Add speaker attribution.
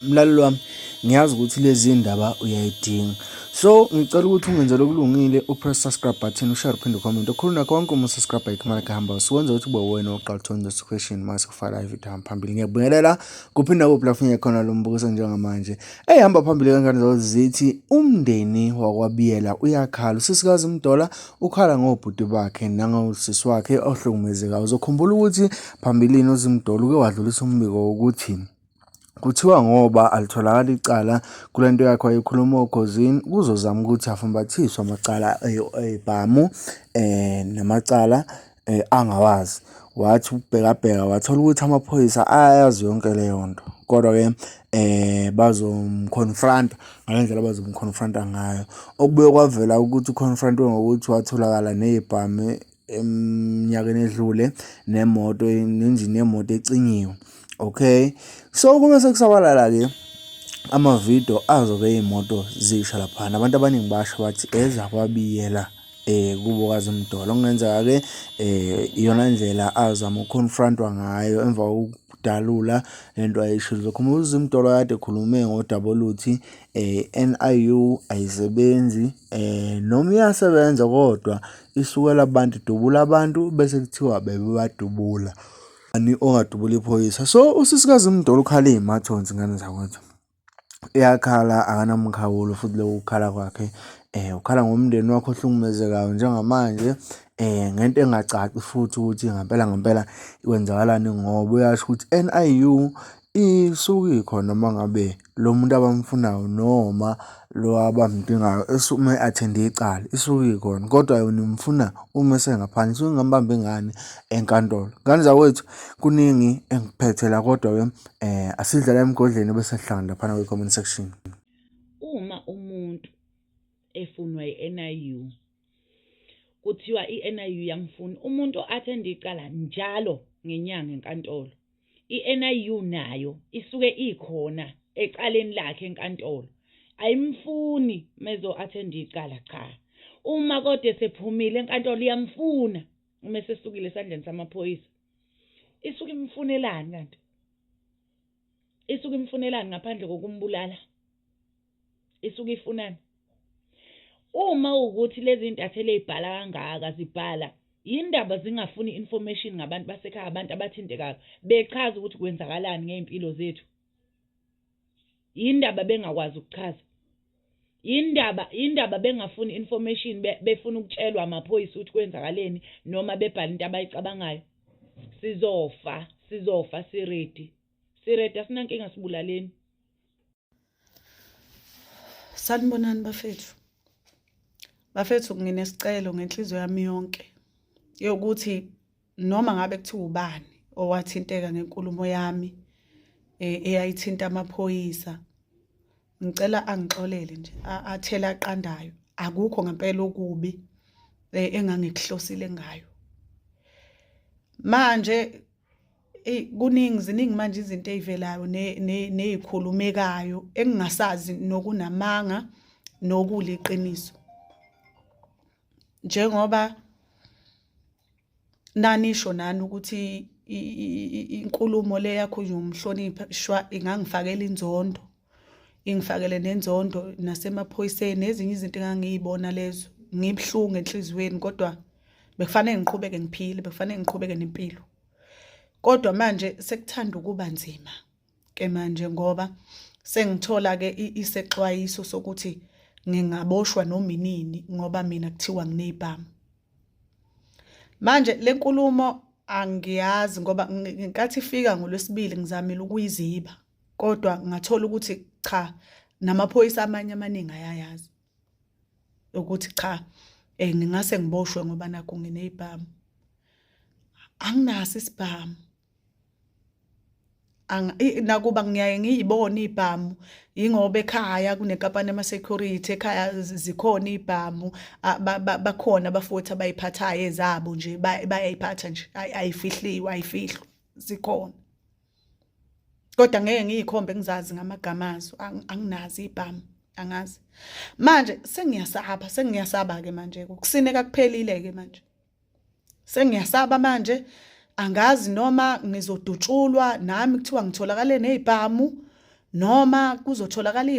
Speaker 1: Mlaleli wami, ngiyazi ukuthi lezi ndaba uyayidinga. So ngicela ukuthi ungenzele okulungile upress subscribe button, ushare uphinde ucomment. Okukhulu nakho konke uma usubscribe ikhomela kuhamba usuwenza ukuthi ube wena oqala ukuthola notification mase kufaka ivideo hamba phambili. Ngiyabingelela kuphinda kuphi lapho ngikhona lo mbukiso njengamanje. Ehamba phambili kangane zawo zithi umndeni wakwaBiyela uyakhala. Usisikazi Mdola ukhala ngobhuti bakhe nangosisi wakhe ohlukumezekayo. Uzokhumbula ukuthi phambilini uZimdola uke wadlulisa umbiko wokuthi kuthiwa ngoba alitholakali icala kule nto yakhe wayekhuluma okhozini kuzozama ukuthi afumbathiswe amacala ey'bhamu namacala angawazi. Wathi ukubhekabheka wathola ukuthi amaphoyisa ayayazi yonke leyo nto kodwa-ke bazomkhonfranta ngale ndlela abazomkhonfranta ngayo. Okubuye kwavela ukuthi ukhonfrantwe ngokuthi watholakala ney'bhamu eminyakeni edlule nemoto nenjini yemoto ecinyiwe. Okay, so kube sekusabalala-ke amavidiyo azobe iy'moto zisha laphana. Abantu abaningi basho bathi ezakwaBiyela kubo kaZimdollar. Okungenzeka-ke iyona ndlela azama ukukhonfrantwa ngayo emva kokudalula le nto ayishilo. Uzokhumbula uZimdollar kade ekhulume ngodaba oluthi NIU ayisebenzi noma iyasebenza kodwa isukela abantu idubula abantu bese kuthiwa bebebadubula. Ubani ongadubula iphoyisa? So usisikazi Mdolo ukhala iy'mathonsi ngane zakwethu. Uyakhala akanamkhawulo futhi lokhu kukhala kwakhe ukhala ngomndeni wakhe ohlukumezekayo njengamanje ngento engacaci futhi ukuthi ngampela ngampela kwenzakalani ngoba uyasho ukuthi NIU isuke ikhona uma ngabe lo muntu abamfunayo noma lo abamdingayo uma e-attend-e icala isuke ikhona kodwa yona imfuna uma esengaphandle isuke ingambambi ngani enkantolo. Ngane zakwethu kuningi engikuphethe la kodwa-ke asidle la emgodleni bese sihlangana laphana kwi-comment section.
Speaker 2: Uma umuntu efunwa i-NIU kuthiwa i-NIU iyamfuna umuntu o-attend icala njalo ngenyanga enkantolo i-NIU nayo isuke ikhona ecaleni lakhe enkantolo ayimfuni mezo attend icala cha uma kodwa esephumile enkantolo iyamfuna uma esesukile esandleni samaphoyisa isuke imfunelani kanti isuke imfunelani ngaphandle kokumbulala isuke ifunani uma ukuthi lezi ntatheli ezibhala kangaka zibhala yindaba zingafuni information ngabantu basekhaya abantu abathintekayo bechaza ukuthi kwenzakalani ngey'mpilo zethu yindaba bengakwazi ukuchaza yindaba yindaba bengafuni information befuna ukutshelwa amaphoyisa ukuthi kwenzakaleni noma bebhala into abayicabangayo sizofa sizofa siredi siredi asinankinga sibulaleni.
Speaker 3: Sanibonani bafethu. Bafethu nginesicelo ngenhliziyo yami yonke yokuthi noma ngabe kuthiwa ubani owathinteka ngenkulumo yami eh, eyayithinta amaphoyisa ngicela angixolele nje athele aqandayo akukho ngempela okubi eh, engangikuhlosile ngayo manje Eyi kuningi ziningi manje izinto ey'velayo ney'khulumekayo engingasazi nokunamanga nokuliqiniso. Njengoba nanisho nani ukuthi inkulumo le yakhulunywa umhlonishwa ingangifakela inzondo, ingifakele nenzondo nasemaphoyiseni nezinye izinto engangiy'bona lezo. Ngibuhlungu enhliziyweni kodwa bekufanele ngiqhubeke ngiphile, bekufanele ngiqhubeke nempilo. Kodwa manje sekuthanda ukuba nzima ke manje ngoba sengithola ke isexwayiso sokuthi ngingaboshwa noma inini ngoba mina kuthiwa nginezibhamu. Manje le nkulumo angiyazi ngoba ngenkathi ifika ngoLwesibili ngizamile ukuyiziba kodwa ngathola ukuthi cha namaphoyisa amanye amaningi ayayazi. ukuthi cha eh ngingase ngiboshwe ngoba nakho nginezibhamu anginaso isibhamu nakuba ngiyaye ngiyibone ibhamu yingoba ekhaya kunenkampani yama-security ekhaya zikhona ibhamu bakhona abafowethu abayiphathayo ezabo nje bayayiphatha nje ayifihliwe ayifihlwa zikhona kodwa ngeke ngiyikhombe ngizazi ngamagama azo anginazi ibhamu angazi manje sengiyasaba sengiyasaba ke manje ukusineka kuphelile ke manje sengiyasaba manje angazi noma ngizodutshulwa nami kuthiwa ngitholakale nezibhamu. Noma kuzotholakala.